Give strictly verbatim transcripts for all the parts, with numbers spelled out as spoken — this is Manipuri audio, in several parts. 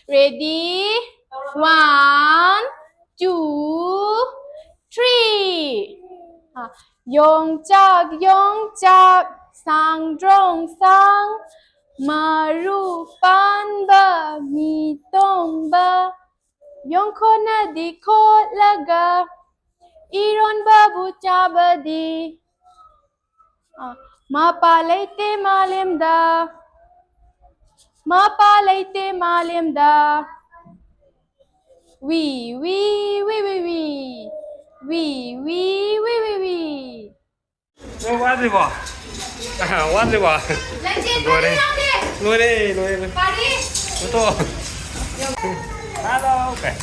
Ready? One, two, three. ꯌꯣꯡꯆꯥꯛ, ꯌꯣꯡꯆꯥꯛ, ꯁꯥꯡꯗ꯭ꯔꯣꯡ ꯁꯥꯡ, ꯃꯔꯨ ꯄꯥꯟꯕ ꯃꯤ ꯇꯣꯡꯕ, ꯌꯣꯡꯈꯣꯠꯅꯗꯤ ꯈꯣꯠꯂꯒ ꯏꯔꯣꯟꯕꯕꯨ ꯆꯥꯕꯗꯤ꯫ ꯑ, ꯃꯄꯥ ꯂꯩꯇꯦ ꯃꯥꯂꯦꯝꯗ, ꯃꯄꯥ ꯂꯩꯇꯦ ꯃꯥꯂꯦꯝꯗ꯫ We we we we we. We we we we we. ꯅꯣꯏ ꯋꯥꯗ꯭ꯔꯤꯕꯣ? ꯑ, ꯋꯥꯗ꯭ꯔꯤꯕꯣ? ꯂꯣꯏꯔꯦ꯫ ꯂꯣꯏꯔꯦ, ꯂꯣꯏꯔꯦ, ꯂꯣꯏꯔꯦ꯫ ꯄꯥꯔꯤ꯫ ꯐꯣꯇꯣ꯫ ꯍꯜꯂꯣ ꯀꯥꯏ꯫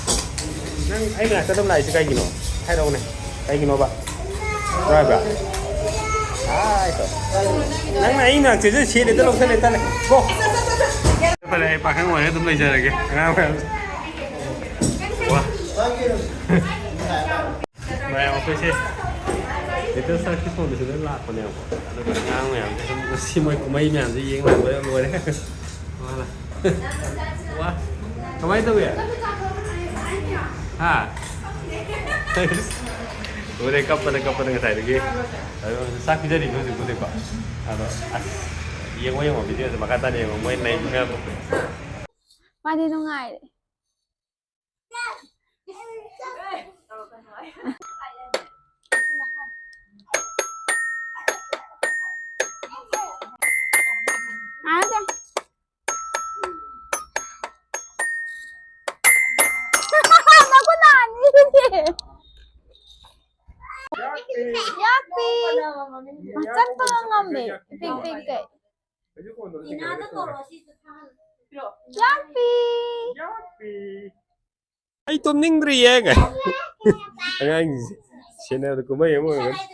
ꯅꯪ ꯑꯩ ꯃꯅꯥꯛꯇ ꯑꯗꯨꯝ ꯂꯥꯛꯏꯁꯦ ꯀꯩꯒꯤꯅꯣ? ꯍꯥꯏꯔꯛꯎꯅꯦ꯫ ꯀꯩꯒꯤꯅꯣꯕ? ꯍꯥꯏꯕ꯭ꯔꯥ? ꯍꯥꯏ ꯇꯧ꯫ ꯅꯪꯅ ꯑꯩ ꯃꯅꯥꯛ ꯆꯦꯟꯖꯟ ꯁꯦꯠꯂꯦ, ꯇ ꯂꯧꯁꯜꯂꯦ, ꯇꯜꯂꯦ꯫ ꯀꯣ꯫ ꯐꯔꯦ, ꯑꯩ ꯄꯥꯈꯪ ꯑꯣꯏꯔꯒ ꯑꯗꯨꯝ ꯂꯩꯖꯔꯒꯦ꯫ ꯑꯉꯥꯡ ꯃꯌꯥꯝ꯫ ꯋꯥ꯫ ꯃꯌꯥꯝ ꯑꯩꯈꯣꯏꯁꯦ Little Star Kids Foundation ꯗ ꯂꯥꯛꯄꯅꯦꯕꯀꯣ꯫ ꯑꯗꯨꯒ ꯑꯉꯥꯡ ꯃꯌꯥꯝꯁꯦ ꯁꯨꯝ ꯉꯁꯤ ꯃꯣꯏ ꯀꯨꯝꯍꯩ ꯃꯌꯥꯝꯁꯦ ꯌꯦꯡ ꯂꯥꯛꯄꯗ ꯂꯣꯏꯔꯦ꯫ ꯋꯥ꯫ ꯋꯥ꯫ ꯀꯃꯥꯏꯅ ꯇꯧꯏ? ꯍꯥ? ꯂꯣꯏꯔꯦ, ꯀꯞꯄꯗ, ꯀꯞꯄꯗ ꯉꯁꯥꯏꯗꯒꯤ꯫ ꯑꯗꯣ ꯆꯥꯛ ꯄꯤꯖꯔꯤꯕ ꯍꯧꯖꯤꯛꯄꯨꯗꯤꯀꯣ꯫ ꯑꯗꯣ ꯑꯁ, ꯌꯦꯡꯉꯣ, ꯌꯦꯡꯉꯣ, video ꯁꯦ ꯃꯈꯥ ꯇꯥꯅ ꯌꯦꯡꯉꯣ, ꯃꯣꯏ ꯅꯩꯕ ꯃꯌꯥꯝꯗꯣ꯫ ꯃꯥꯗꯤ ꯅꯨꯡꯉꯥꯏꯔꯦ꯫ ꯃꯈꯨꯠ ꯅꯥꯅꯤꯌꯦ꯫ ꯌꯥꯛꯄꯤ꯫ ꯆꯠꯄꯒ ꯉꯝꯃꯦ꯫ ꯏꯄꯤꯛ ꯄꯤꯛꯈꯩ꯫ ꯌꯥꯛꯄꯤ꯫ ꯑꯩ ꯇꯨꯝꯅꯤꯡꯗ꯭ꯔꯤꯌꯦ꯫ ꯑꯉꯥꯡꯁꯤꯡꯁꯦ ꯁꯦꯟꯅꯕꯗ ꯀꯨꯝꯍꯩ ꯑꯃ ꯑꯣꯏꯔꯝꯒꯅꯤ꯫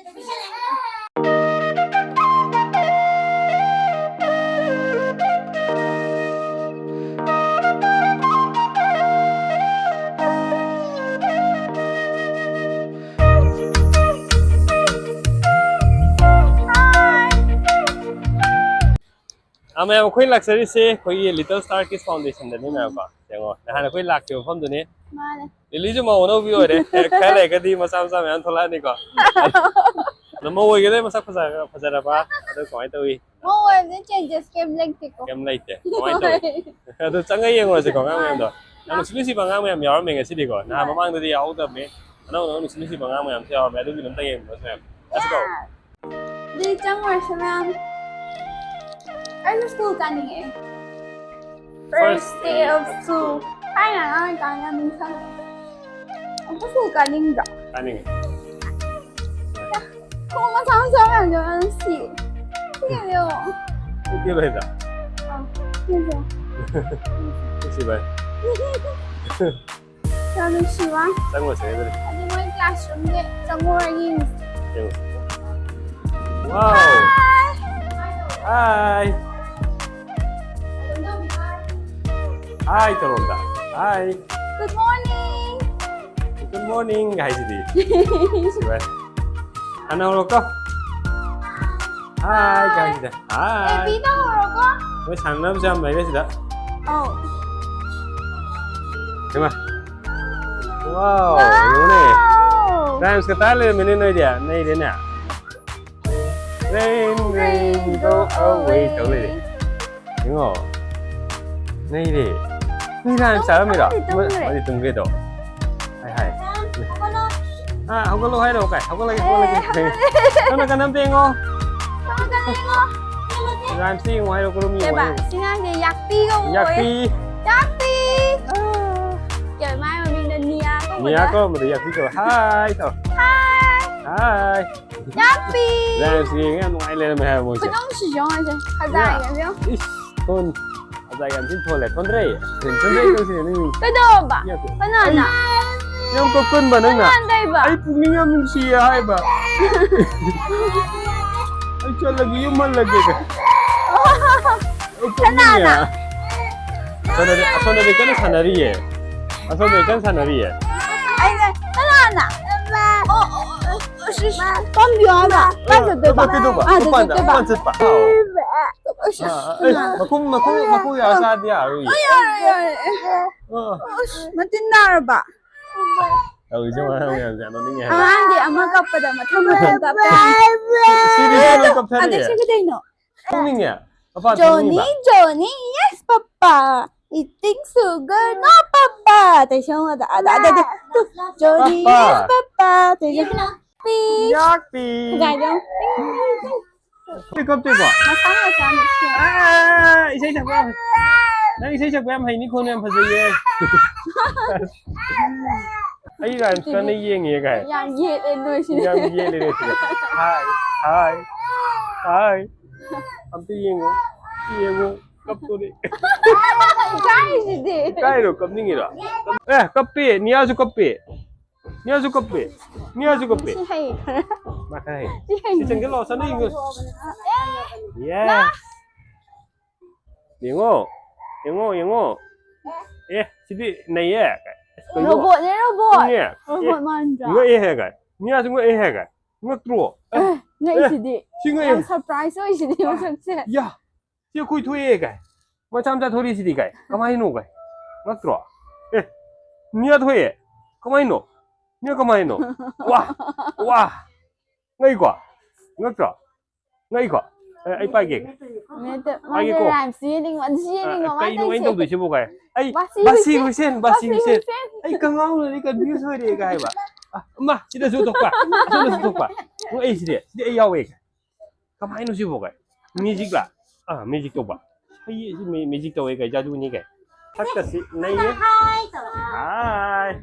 ꯃꯌꯥꯝ, ꯑꯩꯈꯣꯏ ꯂꯥꯛꯆꯔꯤꯁꯦ ꯑꯩꯈꯣꯏꯒꯤ Little Star Kids Foundation ꯗꯅꯤ, ꯃꯌꯥꯝꯀꯣ꯫ ꯌꯦꯡꯉꯣ, ꯅꯍꯥꯟ ꯑꯩꯈꯣꯏ ꯂꯥꯛꯈꯤꯕ ꯃꯐꯝꯗꯨꯅꯤ꯫ ꯃꯥꯅꯦ꯫ ꯂꯤꯂꯤꯁꯨ ꯃꯧ ꯑꯅꯧꯕꯤ ꯑꯣꯏꯔꯦ꯫ ꯈꯔ ꯂꯩꯔꯒꯗꯤ ꯃꯆꯥ ꯃꯆꯥ ꯃꯌꯥꯝ ꯊꯣꯛꯂꯛꯑꯅꯤꯀꯣ꯫ ꯑꯗꯣ ꯃꯧ ꯑꯣꯏꯒꯦꯗ ꯃꯁꯛ ꯐꯖ-, ꯐꯖꯔꯕ? ꯑꯗꯨ ꯀꯃꯥꯏꯅ ꯇꯧꯏ? ꯃꯧ ꯑꯣꯏꯕꯁꯦ changes ꯀꯩꯝ ꯂꯩꯇꯦꯀꯣ꯫ ꯀꯩꯝ ꯂꯩꯇꯦ꯫ ꯀꯃꯥꯏꯅ ꯇꯧꯏ? ꯑꯗꯨ ꯆꯪꯉ ꯌꯦꯡꯉꯨꯔꯁꯤꯀꯣ, ꯑꯉꯥꯡ ꯃꯌꯥꯝꯗꯣ꯫ ꯌꯥꯝ ꯅꯨꯡꯁꯤ ꯅꯨꯡꯁꯤꯕ ꯑꯉꯥꯡ ꯃꯌꯥꯝ ꯌꯥꯎꯔꯝꯃꯦ ꯉꯁꯤꯗꯤꯀꯣ꯫ ꯅꯍꯥꯟ ꯃꯃꯥꯡꯗꯗꯤ ꯌꯥꯎꯍꯧꯗꯕꯅꯦ꯫ ꯑꯅꯧ ꯑꯅꯧ ꯅꯨꯡꯁꯤ ꯅꯨꯡꯁꯤꯕ ꯑꯉꯥꯡ ꯃꯌꯥꯝꯁꯨ ꯌꯥꯎꯔꯝꯃꯦ꯫ ꯑꯗꯨꯒꯤꯗꯣ ꯑꯝꯇ ꯌꯦꯡꯉꯨꯔꯁꯤ ꯃꯌꯥꯝ꯫ Let's go꯫ ꯑꯗꯨꯗꯤ ꯆꯪꯉꯨꯔꯁꯤ ꯃꯌꯥꯝ꯫ ꯑꯩꯁꯨ school ꯀꯥꯅꯤꯡꯉꯛꯑꯦ꯫ First day of school꯫ ꯊꯥꯏꯅ ꯑꯉꯥꯡ ꯑꯣꯏꯔꯤꯀꯥꯟꯗ ꯌꯥꯝ ꯅꯤꯡꯁꯤꯡꯉꯦ꯫ ꯑꯃꯨꯛꯀ school ꯀꯥꯅꯤꯡꯗ꯭ꯔꯣ? ꯀꯥꯅꯤꯡꯉꯦ꯫ ꯈꯣꯡ ꯃꯆꯥ ꯃꯆꯥ ꯃꯌꯥꯝꯗꯣ ꯌꯥꯝ ꯅꯨꯡꯁꯤ꯫ ꯁꯤ ꯌꯦꯡꯉꯣ꯫ ꯎꯠꯀꯦ ꯚꯥꯏꯗ꯫ ꯑꯥ, ꯌꯦꯡꯉꯣ꯫ ꯁꯤ ꯚꯥꯏ꯫ ꯌꯥꯝ ꯅꯨꯡꯁꯤꯕ꯫ ꯆꯪꯉꯨꯁꯦ ꯑꯗꯨꯗꯤ꯫ ꯑꯗꯨ ꯃꯣꯏ classroomꯁꯦ ꯆꯪꯉꯨꯔ ꯌꯦꯡꯉꯨꯁꯦ꯫ ꯌꯦꯡꯉꯨꯁꯦ꯫ Wow꯫ Hi꯫ Hi꯫ Hi ꯇꯧꯔꯣꯝꯗ꯫ Hi꯫ Good morning꯫ Good morning ꯍꯥꯏꯁꯤꯗꯤ꯫ ꯁꯤ ꯚꯥꯏ꯫ ꯍꯥꯟꯅ ꯍꯧꯔꯣꯀꯣ꯫ Hi ꯀꯥꯏꯁꯤꯗ꯫ Hi꯫ ꯑꯦ, ꯕꯤ ꯇꯧꯍꯧꯔꯣꯀꯣ꯫ ꯃꯣꯏ ꯁꯥꯟꯅꯅꯕꯁꯨ ꯌꯥꯝ ꯂꯩꯔꯦ ꯁꯤꯗ꯫ ꯑꯧ꯫ ꯍꯩꯃꯥ꯫ Wow, ꯌꯦꯡꯉꯨꯅꯦ꯫ Wow꯫ Rhymesꯀ ꯇꯥ ꯂꯩꯔꯝꯃꯤꯅꯦ ꯅꯣꯏꯗꯤ꯫ ꯅꯩꯔꯦꯅꯦ꯫ Rain, rain, go away ꯇꯧ ꯂꯩꯔꯦ꯫ ꯌꯦꯡꯉꯣ꯫ ꯅꯩꯔꯦ꯫ ꯃꯤ ꯔꯥꯏꯝ ꯆꯥꯔꯝꯃꯤꯔꯣ? ꯑꯃꯗꯤ ꯇꯨꯝꯈ꯭ꯔꯦ꯫ ꯑꯃꯗꯤ ꯇꯨꯝꯈ꯭ꯔꯦꯗꯣ꯫ ꯍꯥꯏ, ꯍꯥꯏ꯫ ꯍꯧꯒꯠꯂꯣ꯫ ꯑꯥ, ꯍꯧꯒꯠꯂꯣ ꯍꯥꯏꯔꯣ ꯀꯥꯏ? ꯍꯧꯒꯠꯂꯒꯦ, ꯑꯦ, ꯍꯧꯒꯠꯂꯒꯦ꯫ ꯍꯧꯒꯠꯂꯦ꯫ ꯅꯪꯅ ꯀꯟꯅ ꯑꯝꯇ ꯌꯦꯡꯉꯣ꯫ ꯅꯪꯅ ꯀꯟꯅ ꯌꯦꯡꯉꯣ꯫ ꯔꯥꯏꯝꯁꯇ ꯌꯦꯡꯉꯣ ꯍꯥꯏꯔꯣ, ꯀꯔꯝ ꯌꯦꯡꯉꯣ ꯀꯩꯕ? ꯍꯥꯏꯔꯣ? ꯁꯤ ꯉꯥꯡꯁꯦ ꯌꯥꯛꯄꯤꯒ ꯑꯣꯏ꯫ ꯌꯥꯛꯄꯤ꯫ ꯌꯥꯛꯄꯤ꯫ ꯑꯥ꯫ ꯀꯩ ꯃꯥꯏ ꯃꯃꯤꯡꯗꯣ ꯅꯤꯌꯥ ꯀꯧꯕꯗꯣ? ꯅꯤꯌꯥ ꯀꯧꯔꯝꯕꯗꯣ ꯌꯥꯛꯄꯤ ꯀꯧꯔꯣ꯫ ꯍꯥꯏ ꯇꯧ꯫ ꯍꯥꯏ꯫ ꯍꯥꯏ꯫ ꯌꯥꯛꯄꯤ꯫ ꯔꯥꯏꯝꯁ ꯌꯦꯡꯉ ꯌꯥꯝ ꯅꯨꯡꯉꯥꯏ ꯂꯩꯔꯝꯃꯦ ꯍꯥꯏꯕ ꯃꯣꯏꯁꯦ꯫ ꯈꯨꯅꯨꯡꯁꯤꯁꯦ ꯌꯦꯡꯉꯣ ꯍꯥꯏꯁꯦ꯫ ꯈꯖꯥꯏꯒꯁꯦ ꯌꯦꯡꯉꯣ꯫ ꯏꯁ, ꯊꯣꯟ-, ꯈꯖꯥꯏ ꯌꯥꯝ ꯊꯤꯅ ꯊꯣꯜꯂꯦ꯫ ꯊꯣꯟꯗ꯭ꯔꯩ꯫ ꯊꯣꯟꯗ꯭ꯔꯩ ꯇꯧꯁꯤꯅꯦ ꯅꯪ꯫ ꯀꯩꯗꯧꯔꯕ? ꯌꯥꯛꯄꯤ꯫ ꯀꯅꯥꯅ? ꯑꯩ ꯌꯥꯝ ꯀꯞꯀꯟꯕ ꯅꯪꯅ꯫ ꯀꯅꯥꯅ ꯇꯧꯔꯤꯕ? ꯑꯩ ꯄꯨꯛꯅꯤꯡ ꯌꯥꯝ ꯅꯨꯡꯁꯤꯌꯦ ꯍꯥꯏꯕ꯫ ꯑꯩ ꯆꯠꯂꯒꯦ, ꯌꯨꯝ ꯍꯜꯂꯒꯦ꯫ ꯑꯩ ꯀꯞꯅꯤꯡꯉꯦ꯫ ꯀꯅꯥꯅ? ꯑꯁꯣꯝꯗꯗꯤ, ꯑꯁꯣꯝꯗꯗꯤ ꯀꯟꯅ ꯁꯥꯟꯅꯔꯤꯌꯦ꯫ ꯑꯁꯣꯝꯗꯗꯤ ꯀꯟꯅ ꯁꯥꯟꯅꯔꯤꯌꯦ꯫ ꯑꯩꯅ, ꯀꯅꯥꯅ? ꯑꯣ, ꯑꯣ, ꯑꯣ, ꯑꯣ, ꯁꯤ, ꯁꯤ, ꯄꯥꯝꯕꯤꯌꯣ ꯍꯥꯏꯕ꯫ ꯀꯥꯏ ꯆꯠꯇꯣꯏꯕ? ꯀꯩꯗꯧꯕ? ꯑꯥ, ꯃꯄꯥꯟꯗ, ꯆꯠꯇꯣꯏꯕ꯫ ꯃꯄꯥꯟ ꯆꯠꯄ꯫ ꯑꯥꯎ꯫ ꯑꯁ, ꯑꯥ, ꯑꯁ, ꯑꯩ, ꯀꯅꯥꯅꯣ? ꯃꯈꯨꯝ, ꯃꯈꯨꯝ, ꯃꯈꯨꯝ ꯌꯥꯎ ꯆꯥꯗꯤ ꯌꯥꯔꯣꯏꯌꯦ꯫ ꯑꯣ, ꯌꯥꯔꯦ, ꯌꯥꯔꯦ꯫ ꯑꯣ꯫ ꯑꯁ, ꯃꯇꯤꯟ ꯅꯥꯔꯕ? ꯇꯧꯔꯤꯁꯦ ꯃꯌꯥꯝ ꯃꯌꯥꯝꯁꯦ ꯌꯥꯝ ꯅꯣꯛꯅꯤꯡꯉꯦ ꯍꯥꯏꯕ꯫ ꯑꯉꯥꯡꯗꯤ ꯑꯃ ꯀꯞꯄꯗ ꯃꯊꯪ ꯃꯊꯪ ꯀꯞꯄꯦ꯫ ꯁꯤꯗꯤ ꯂꯣꯏ ꯀꯞꯊꯔꯛꯑꯦ꯫ ꯑꯗꯩ ꯁꯤ ꯀꯩꯗꯩꯅꯣ? ꯅꯣꯛꯅꯤꯡꯉꯦ꯫ ꯃꯄꯥ ꯖꯣꯅꯤ, ꯅꯣꯛꯅꯤꯡꯉꯤꯕ꯫ ꯖꯣꯅꯤ, yes, ꯄꯄꯥ꯫ Eating sugar, no, ꯄꯄꯥ꯫ ꯇꯩꯁꯦ ꯌꯦꯡꯉꯣ, ꯑꯗ, ꯑꯗ, ꯑꯗ, ꯑꯗ꯫ ꯇꯨ, ꯖꯣꯅꯤ, ꯄꯄꯥ꯫ Yes, ꯄꯄꯥ꯫ ꯇꯩꯁꯦ ꯌꯥꯛꯄꯤ꯫ ꯌꯥꯛꯄꯤ꯫ ꯀꯥꯏꯗ? ꯀꯞꯇꯦ, ꯀꯞꯇꯦꯀꯣ? ꯃꯁꯥ ꯃꯁꯥ ꯅꯨꯡꯁꯤ꯫ ꯑꯥ, ꯏꯁꯩ ꯁꯛꯄ ꯌꯥꯝ, ꯅꯪ ꯏꯁꯩ ꯁꯛꯄ ꯌꯥꯝ ꯍꯩꯅꯤ, ꯈꯣꯟ ꯌꯥꯝ ꯐꯖꯩꯌꯦ꯫ ꯑꯩ rhymes ꯀꯟꯅ ꯌꯦꯡꯉꯤꯌꯦ ꯀꯥꯏ꯫ ꯌꯥꯝ ꯌꯦꯠꯂꯦ ꯅꯣꯏꯁꯤꯗꯤ꯫ ꯌꯥꯝ ꯌꯦꯠꯂꯦ ꯅꯣꯏꯁꯤꯗꯤ꯫ ꯍꯥꯏ, ꯍꯥꯏ, ꯍꯥꯏ꯫ ꯑꯝꯇ ꯌꯦꯡꯉꯣ, ꯌꯦꯡꯉꯣ, ꯀꯞꯇꯣꯔꯦ꯫ ꯏꯀꯥꯏꯁꯤꯗꯤ꯫ ꯏꯀꯥꯏꯔꯣ, ꯀꯞꯅꯤꯡꯉꯤꯔꯣ? ꯑꯦ, ꯀꯞꯄꯦ, ꯅꯤꯌꯥꯁꯨ ꯀꯞꯄꯦ꯫ ꯅꯤꯌꯥꯁꯨ ꯀꯞꯄꯦ꯫ ꯅꯤꯌꯥꯁꯨ ꯀꯞꯄꯦ꯫ ꯁꯤ ꯍꯩ꯫ ꯃꯥ ꯈꯔ ꯍꯩ꯫ ꯁꯤ ꯍꯩ꯫ ꯁꯤ ꯆꯪꯁꯤꯜꯂꯣ, ꯆꯪꯁꯤꯜꯂꯣ, ꯌꯦꯡꯉꯣ꯫ ꯑꯦ! Yes꯫ ꯌꯦꯡꯉꯣ꯫ ꯌꯦꯡꯉꯣ, ꯌꯦꯡꯉꯣ꯫ ꯑꯦ, ꯁꯤꯗꯤ ꯅꯩꯌꯦ꯫ ꯀꯩꯅꯣ? Robotꯅꯦ, robot꯫ ꯈꯪꯉꯦ꯫ Robot ꯑꯦ, ꯃꯥꯟꯗ꯭ꯔꯥ? ꯉꯛꯑꯦ ꯍꯥꯏ ꯀꯥꯏ꯫ ꯃꯤꯌꯥꯁꯨ ꯉꯛꯑꯦ ꯍꯥꯏ ꯀꯥꯏ꯫ ꯉꯛꯇ꯭ꯔꯣ? ꯑꯦ, ꯑꯦ, ꯉꯛꯏꯁꯤꯗꯤ꯫ ꯁꯤ ꯉꯛꯑꯦ꯫ ꯌꯥꯝ surprise ꯑꯣꯏꯁꯤꯗꯤ ꯃꯁꯛꯁꯦ꯫ ꯌꯥ꯫ ꯁꯤ ꯑꯩꯈꯣꯏ ꯊꯣꯛꯑꯦ ꯀꯥꯏ꯫ ꯃꯆꯥ ꯃꯆꯥ ꯊꯣꯛꯂꯛꯏꯁꯤꯗꯤ ꯀꯥꯏ꯫ ꯀꯃꯥꯏꯅꯣ ꯀꯥꯏ꯫ ꯉꯛꯇ꯭ꯔꯣ? ꯑꯦ, ꯃꯤꯌꯥ ꯊꯣꯛꯑꯦ꯫ ꯀꯃꯥꯏꯅꯣ? ꯃꯤꯌꯥ ꯀꯃꯥꯏꯅꯣ? ꯋꯥ! ꯋꯥ! ꯉꯛꯏꯀꯣ? ꯉꯛꯇ꯭ꯔꯣ? ꯉꯛꯏꯀꯣ? ꯑꯦ, ꯑꯩ ꯄꯥꯏꯒꯦ꯫ ꯅꯠꯇꯦ, ꯃꯥꯁꯦ ꯄꯥꯏꯒꯦꯀꯣ? Rhymes ꯌꯦꯡꯅꯤꯡꯃꯟ-, ꯁꯤ ꯌꯦꯡꯅꯤꯡꯕ ꯑ, ꯃꯥꯏ ꯀꯩꯅꯣ ꯑꯩꯅ ꯇꯧꯔꯤꯁꯦ꯫ ꯇꯧꯗꯣꯏꯁꯤꯕꯣ ꯀꯥꯏ? ꯑꯩ ꯕꯥꯁꯤ ꯕꯥꯁꯤ ꯍꯨꯏꯁꯦꯟ, ꯍꯨꯏꯁꯦꯟ, ꯕꯥꯁꯤ ꯕꯥꯁꯤ ꯍꯨꯏꯁꯦꯟ꯫ ꯍꯨꯏꯁꯦꯟ꯫ ꯑꯩ ꯈꯪꯉꯥꯎꯅꯔꯦ, confuse ꯑꯣꯏꯔꯦ ꯀꯥꯏ ꯍꯥꯏꯕ꯫ ꯑ, ꯃꯥ, ꯁꯤꯗꯁꯨ ꯊꯣꯛꯄ, ꯑꯁꯣꯝꯗꯁꯨ ꯊꯣꯛꯄ꯫ ꯉꯛꯏꯁꯤꯗꯤ, ꯁꯤꯗꯤ ꯑꯩ ꯌꯥꯎꯋꯦ꯫ ꯀꯃꯥꯏꯅꯣ ꯁꯤꯕꯣ ꯀꯥꯏ? Magic ꯂꯥ? ꯑꯥ, magic ꯇꯧꯕ꯫ ꯍꯩꯌꯦ, ꯁꯤ ꯃꯦ-, magic ꯇꯧꯋꯦ ꯀꯥꯏ, ꯖꯥꯗꯨꯅꯤ ꯀꯥꯏ꯫ ꯁꯛꯀꯁꯤ ꯅꯩꯌꯦ꯫ Hi ꯇꯧꯔꯣ꯫ Hi꯫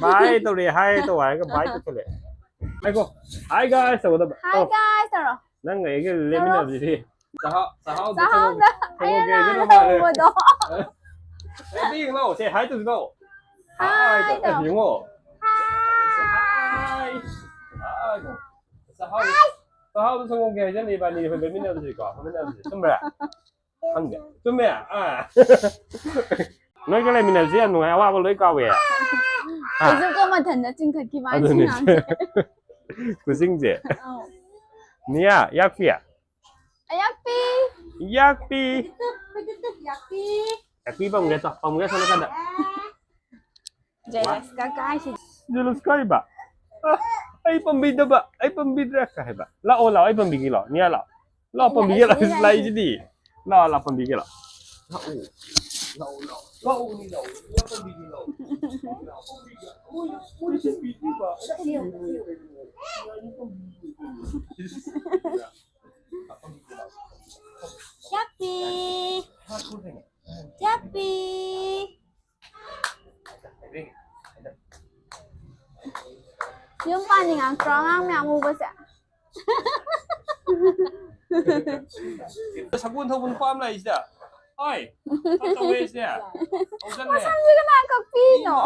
Bye ꯇꯧꯔꯦ, hi ꯇꯧ ꯍꯥꯏꯔꯒ bye ꯇꯧꯁꯜꯂꯦ꯫ ꯉꯥꯏꯈꯣ, hi guys ꯇꯧꯒꯗꯕ꯫ Hi ꯇꯧ꯫ Guys ꯇꯧꯔꯣ꯫ ꯅꯪꯒ ꯑꯩꯒ ꯂꯦꯞꯃꯤꯟꯅꯕꯁꯤꯗꯤ꯫ ꯆꯥꯍꯥꯎ-, ꯆꯥꯍꯥꯎꯗ ꯆꯥꯍꯥꯎꯗ ꯆꯪꯉꯧ-, ꯆꯪꯉꯧꯒꯦ ꯑꯩꯅ ꯍꯥꯏꯗꯅ ꯃꯥꯜꯂꯦ꯫ ꯇꯧꯕꯗꯣ꯫ ꯑꯦ, ꯑꯝꯇ ꯌꯦꯡꯉꯣ, ꯁꯦ, hi ꯇꯧꯁꯤ ꯂꯥꯛꯑꯣ꯫ Hi hi ꯇꯧ꯫ ꯇꯧ꯫ ꯌꯦꯡꯉꯣ꯫ Hi꯫ Hi꯫ Hi ꯇꯧ꯫ ꯆꯥꯍꯥꯎ-, ꯆꯥꯍꯥꯎꯗ ꯆꯪꯉꯧꯒꯦ ꯍꯥꯏꯖꯜꯂꯦ ꯏꯕꯥꯅꯤ, ꯑꯩꯈꯣꯏ ꯂꯦꯞꯃꯤꯟꯅꯕꯁꯤꯀꯣ, ꯐꯝꯃꯤꯟꯅꯕꯁꯤ꯫ ꯆꯨꯝꯕ꯭ꯔꯥ? ꯈꯪꯗꯦ꯫ ꯆꯨꯝꯃꯦ? ꯑꯥ꯫ ꯅꯣꯏꯒ ꯂꯩꯃꯤꯟꯅꯕꯁꯦ ꯌꯥꯝ ꯅꯨꯡꯉꯥꯏ, ꯑꯋꯥꯕ ꯂꯣꯏ ꯀꯥꯎꯋꯦ꯫ ꯍꯥ? ꯑꯩꯁꯨ ꯀꯣ ꯃꯊꯟꯇ ꯆꯤꯡꯈꯠꯈꯤꯕ ꯍꯥꯏꯅ ꯑꯗꯨꯅꯦ꯫ ꯁꯤ ꯉꯥꯡꯁꯦ꯫ ꯈꯨꯆꯤꯡꯁꯦ꯫ ꯑꯧ꯫ ꯅꯤꯌꯥ, ꯌꯥꯛꯄꯤ꯫ ꯑꯌꯥꯛꯄꯤ꯫ ꯌꯥꯛꯄꯤ꯫ ꯌꯥꯛꯄꯤ꯫ ꯌꯥꯛꯄꯤ ꯄꯝꯒꯦ ꯇꯣ, ꯄꯝꯒꯦ ꯁꯣꯝ ꯅꯥꯀꯟꯗ꯫ Jealous ꯀ ꯀꯥꯏꯁꯤ꯫ Jealous ꯀꯥꯏꯕ? ꯑ, ꯑꯩ ꯄꯝꯕꯤꯗꯕ, ꯑꯩ ꯄꯝꯕꯤꯗ꯭ꯔꯦ ꯀ ꯍꯥꯏꯕ꯫ ꯂꯥꯛꯑꯣ, ꯂꯥꯛꯑꯣ, ꯑꯩ ꯄꯝꯕꯤꯒꯦ ꯂꯥꯛꯑꯣ, ꯅꯤꯌꯥ ꯂꯥꯛꯑꯣ꯫ ꯂꯥꯛꯑꯣ, ꯄꯝꯕꯤꯒꯦ ꯂꯥꯛꯑꯣ꯫ ꯂꯥꯛꯑꯣ, ꯂꯥꯛꯑꯣ, ꯄꯝꯕꯤꯒꯦ ꯂꯥꯛꯑꯣ꯫ ꯂꯥꯛꯑꯣ, ꯂꯥꯛꯑꯣ, ꯂꯥꯛꯑꯣ, ꯂꯥꯛꯑꯣ, ꯂꯥꯛꯑꯣ, ꯂꯥꯛꯑꯣ, ꯂꯥꯛꯑꯣ, ꯂꯥꯛꯑꯣ, ꯂꯥꯛꯑꯣ, ꯂꯥꯛꯑꯣ, ꯂꯥꯛꯑꯣ, ꯄꯝꯕꯤꯒꯦ ꯂꯥꯛꯑꯣ꯫ ꯂꯥꯛꯑꯣ, ꯄꯝꯕꯤꯒꯦ꯫ ꯃꯣꯏ, ꯃꯣꯏ ꯄꯝꯕꯤꯗ꯭ꯔꯤꯕ꯫ ꯌꯥꯛꯄꯤ꯫ ꯌꯥꯛꯄꯤ꯫ ꯌꯨꯝ ꯄꯥꯅꯤꯡꯉꯛꯇ꯭ꯔꯣ ꯑꯉꯥꯡ ꯃꯌꯥꯝ ꯎꯕꯁꯦ? ꯁꯒꯣꯜ ꯊꯧꯕ ꯅꯨꯄꯥ ꯑꯃ ꯂꯥꯛꯏꯁꯤꯗ꯫ ꯍꯣꯏ, ꯈꯔ ꯇꯧꯋꯦ ꯁꯤꯗꯤ꯫ ꯍꯧꯖꯤꯛꯅꯦ꯫ ꯃꯁꯝꯁꯦ ꯀꯅꯥ ꯀꯛꯄꯤꯅꯣ?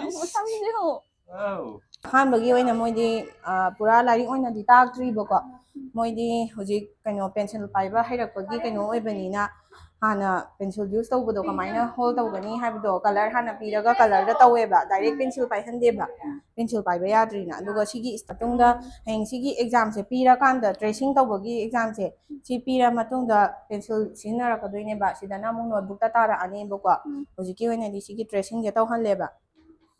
ꯏꯁ꯫ ꯃꯁꯝꯁꯦ ꯍꯣ꯫ ꯑꯧ꯫ ꯑꯍꯥꯟꯕꯒꯤ ꯑꯣꯏꯅ ꯃꯣꯏꯗꯤ, ꯑ, ꯄꯨꯔꯥ ꯂꯥꯏꯔꯤꯛ ꯑꯣꯏꯅꯗꯤ ꯇꯥꯛꯇ꯭ꯔꯤꯕꯀꯣ꯫ ꯃꯣꯏꯗꯤ ꯍꯧꯖꯤꯛ ꯀꯩꯅꯣ pencil ꯄꯥꯏꯕ ꯍꯩꯔꯛꯄꯒꯤ ꯀꯩꯅꯣ ꯑꯣꯏꯕꯅꯤꯅ ꯍꯥꯟꯅ pencil use ꯇꯧꯕꯗꯣ ꯀꯃꯥꯏꯅ hold ꯇꯧꯒꯅꯤ ꯍꯥꯏꯕꯗꯣ colour ꯍꯥꯟꯅ ꯄꯤꯔꯒ colourꯗ ꯇꯧꯋꯦꯕ, direct pencil ꯄꯥꯏꯍꯟꯗꯦꯕ꯫ Pencil ꯄꯥꯏꯕ ꯌꯥꯗ꯭ꯔꯤꯅ꯫ ꯑꯗꯨꯒ ꯁꯤꯒꯤ ꯃꯇꯨꯡꯗ ꯍꯌꯦꯡ ꯁꯤꯒꯤ examꯁꯦ ꯄꯤꯔꯀꯥꯟꯗ, tracing ꯇꯧꯕꯒꯤ examꯁꯦ, ꯁꯤ ꯄꯤꯔ ꯃꯇꯨꯡꯗ pencil ꯁꯤꯖꯤꯟꯅꯔꯛꯀꯗꯣꯏꯅꯦꯕ꯫ ꯁꯤꯗꯅ ꯑꯃꯨꯛ notebookꯇ ꯇꯥꯔꯛꯑꯅꯦꯕꯀꯣ꯫ ꯍꯧꯖꯤꯛꯀꯤ ꯑꯣꯏꯅꯗꯤ ꯁꯤꯒꯤ tracingꯁꯦ ꯇꯧꯍꯜꯂꯦꯕ꯫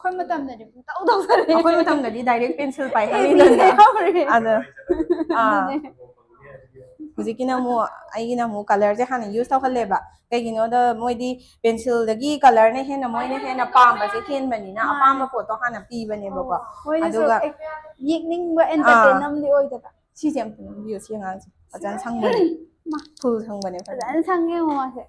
ꯑꯩꯈꯣꯏ ꯃꯇꯝꯗꯗꯤ ꯄꯨꯡꯇꯧ ꯇꯧꯁꯜꯂꯦ꯫ ꯑꯩꯈꯣꯏ ꯃꯇꯝꯗꯗꯤ direct pencil ꯄꯥꯏꯍꯜꯂꯤꯗꯅ꯫ ꯌꯥꯎꯔꯦ꯫ ꯑꯗ, ꯑꯥ꯫ ꯑꯗꯨꯅꯦ꯫ ꯍꯧꯖꯤꯛꯀꯤꯅ ꯑꯃꯨꯛ, ꯑꯩꯒꯤꯅ ꯑꯃꯨꯛ colourꯁꯦ ꯍꯥꯟꯅ use ꯇꯧꯍꯜꯂꯦꯕ꯫ ꯀꯩꯒꯤꯅꯣꯗ ꯃꯣꯏꯗꯤ pencilꯗꯒꯤ colourꯅ ꯍꯦꯟꯅ ꯃꯣꯏꯅ ꯍꯦꯟꯅ ꯄꯥꯝꯕꯁꯦ ꯍꯦꯟꯕꯅꯤꯅ ꯃꯥꯅꯦ꯫ ꯑꯄꯥꯝꯕ ꯄꯣꯠꯇꯣ ꯍꯥꯟꯅ ꯄꯤꯕꯅꯦꯕꯀꯣ꯫ ꯑꯣ, ꯃꯣꯏꯅꯁꯨ ꯑꯗꯨꯒ ꯑꯦ-, ꯌꯦꯛꯅꯤꯡꯕ entertain ꯑꯥ꯫ ꯑꯃꯗꯤ ꯑꯣꯏꯗꯕ꯫ ꯁꯤꯁꯦ ꯑꯝꯇ ꯅꯝꯕꯤꯌꯣ, ꯁꯤ ꯑꯉꯥꯡꯁꯦ꯫ ꯐꯖꯅ ꯁꯪꯕꯅꯦ꯫ ꯃꯥ꯫ Full ꯁꯪꯕꯅꯦ, ꯐꯖꯅ꯫ ꯐꯖꯅ ꯁꯪꯉꯦ ꯃꯃꯥꯁꯦ꯫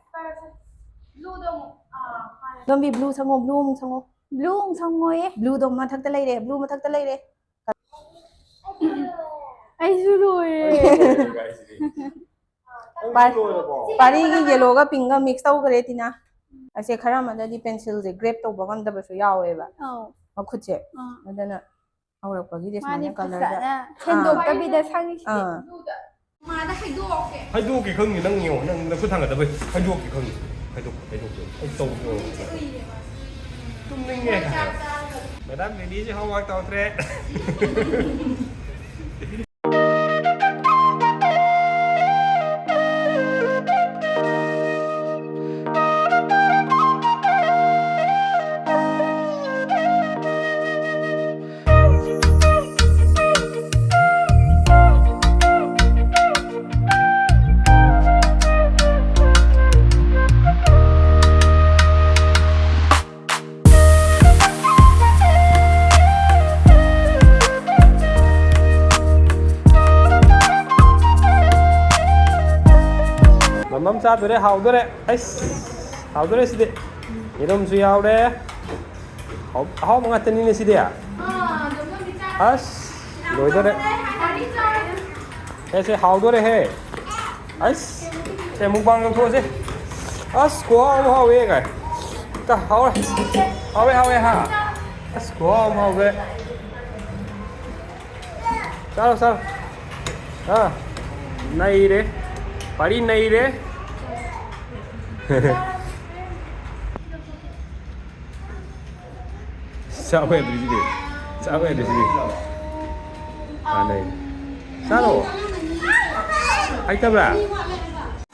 ꯂꯣꯝꯕꯤ, blue ꯁꯪꯉꯣ, blue ꯑꯃꯨꯛ ꯁꯪꯉꯣ꯫ Blue ꯑꯃꯨꯛ ꯁꯪꯉꯣꯌꯦ꯫ Blueꯗꯣ ꯃꯊꯛꯇ ꯂꯩꯔꯦ, blue ꯃꯊꯛꯇ ꯂꯩꯔꯦ꯫ ꯑꯩꯁꯨ ꯂꯣꯏꯔꯦ꯫ ꯄꯥꯔꯤꯒꯤ yellowꯒ pinkꯒ mix ꯇꯧꯈ꯭ꯔꯦ, ꯇꯤꯅꯥ꯫ ꯑꯁꯦ ꯈꯔ ꯑꯃꯗꯗꯤ pencilꯁꯦ grab ꯇꯧꯕ ꯉꯝꯗꯕꯁꯨ ꯌꯥꯎꯋꯦꯕ, ꯑꯧ꯫ ꯃꯈꯨꯠꯁꯦ꯫ ꯑꯥ꯫ ꯑꯗꯨꯅ ꯍꯧꯔꯛꯄꯒꯤꯗꯤ ꯃꯥꯅꯤ, ꯁꯨꯃꯥꯏꯅ colourꯗ꯫ ꯐꯖꯅ ꯑꯥ꯫ ꯁꯦꯡꯗꯣꯛꯇꯕꯤꯗ ꯁꯪꯉꯤꯁꯤꯗꯤ꯫ ꯑꯥ꯫ ꯃꯥꯗ ꯍꯥꯏꯗꯣꯛꯑꯣꯀꯦ꯫ ꯍꯥꯏꯗꯣꯛꯀꯦ ꯈꯪꯗꯦ, ꯅꯪ ꯌꯦꯡꯉꯣ, ꯅꯪ ꯅꯈꯨꯠ ꯊꯥꯡꯒꯠꯇꯕꯩ꯫ ꯍꯥꯏꯗꯣꯛꯀꯦ ꯈꯪꯗꯦ꯫ ꯍꯥꯏꯗꯣꯛꯀꯦ, ꯍꯥꯏꯗꯣꯛꯀꯦ꯫ ꯑꯩ ꯇꯧꯒꯦ꯫ ꯇꯨꯝꯅꯤꯡꯉꯦ꯫ Madam Lily ꯁꯦ homework ꯇꯧꯗ꯭ꯔꯦ꯫ ꯆꯥꯗꯣꯔꯦ, ꯍꯥꯎꯗꯣꯔꯦ꯫ ꯑꯩꯁ, ꯍꯥꯎꯗꯣꯔꯦ ꯁꯤꯗꯤ꯫ ꯌꯦꯔꯨꯝꯁꯨ ꯌꯥꯎꯔꯦ꯫ ꯍꯥꯎ-, ꯑꯍꯥꯎꯕ ꯉꯥꯛꯇꯅꯤꯅꯦ ꯁꯤꯗꯤ꯫ ꯑꯁ, ꯂꯣꯏꯗꯣꯔꯦ꯫ ꯁꯦ, ꯁꯦ, ꯍꯥꯎꯗꯣꯔꯦꯍꯦ꯫ ꯑꯁ, ꯁꯦ, mukbang ꯇꯧꯊꯣꯛꯑꯁꯦ꯫ ꯑꯁ, ꯈꯨꯍꯥꯎ ꯑꯃ ꯍꯥꯎꯋꯦ ꯀꯥꯏ꯫ ꯇ, ꯍꯥꯎꯔꯦ꯫ ꯍꯥꯎꯋꯦ, ꯍꯥꯎꯋꯦ, ꯍꯥ꯫ ꯑꯁ, ꯈꯨꯍꯥꯎ ꯑꯃ ꯍꯥꯎꯋꯦ꯫ ꯆꯥꯔꯣ, ꯆꯥꯔꯣ꯫ ꯑꯥ, ꯅꯩꯔꯦ꯫ ꯄꯥꯔꯤ ꯅꯩꯔꯦ꯫ ꯆꯥꯕ ꯌꯥꯗ꯭ꯔꯤꯁꯤꯗꯤ꯫ ꯆꯥꯕ ꯌꯥꯗ꯭ꯔꯤꯁꯤꯗꯤ꯫ ꯑꯥ, ꯅꯩꯔꯦ꯫ ꯆꯥꯔꯣ꯫ ꯍꯩꯇꯕ꯭ꯔꯥ?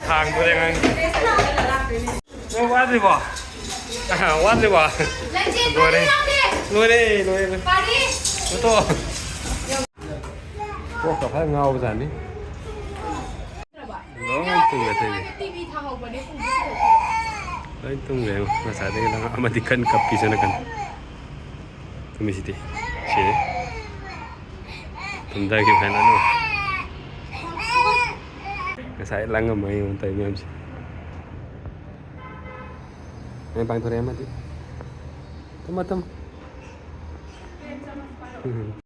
ꯊꯥꯡꯗꯣꯔꯦ ꯑꯉꯥꯡꯁꯦ꯫ ꯅꯪ ꯋꯥꯗ꯭ꯔꯤꯕꯣ? ꯑꯍ, ꯋꯥꯗ꯭ꯔꯤꯕꯣ? ꯂꯣꯏꯔꯦ꯫ ꯂꯣꯏꯔꯦ, ꯂꯣꯏꯔꯦ, ꯂꯣꯏꯔꯦ꯫ ꯇꯣꯛꯑꯣ꯫ ꯀꯣꯛꯀ ꯐꯖꯅ ꯉꯥꯎꯕꯖꯥꯠꯅꯤ꯫ ꯂꯣꯏ ꯇꯨꯝꯒ꯭ꯔꯦ ꯑꯇꯩꯗꯤ꯫ ꯂꯣꯏ ꯇꯨꯝꯒ꯭ꯔꯦ꯫ ꯉꯁꯥꯏꯗꯒꯤ ꯂꯥꯡ-, ꯑꯃꯗꯤ ꯀꯟꯅ ꯀꯞꯄꯤ ꯁꯣꯝ ꯅꯥꯀꯟ꯫ ꯇꯨꯝꯃꯤꯁꯤꯗꯤ꯫ ꯁꯤ꯫ ꯇꯨꯝꯊꯈꯤꯕ ꯍꯥꯏꯅ ꯑꯗꯨꯝ꯫ ꯉꯁꯥꯏ ꯂꯥꯡꯉꯝꯃ ꯌꯦꯡꯉꯣ ꯇꯧꯔꯤ ꯃꯌꯥꯝꯁꯦ꯫ ꯑꯩ ꯄꯥꯡꯊꯣꯔꯛꯑꯦ ꯑꯃꯗꯤ꯫ ꯇꯨꯝꯃꯣ, ꯇꯨꯝꯃꯣ꯫ ꯎꯝ꯫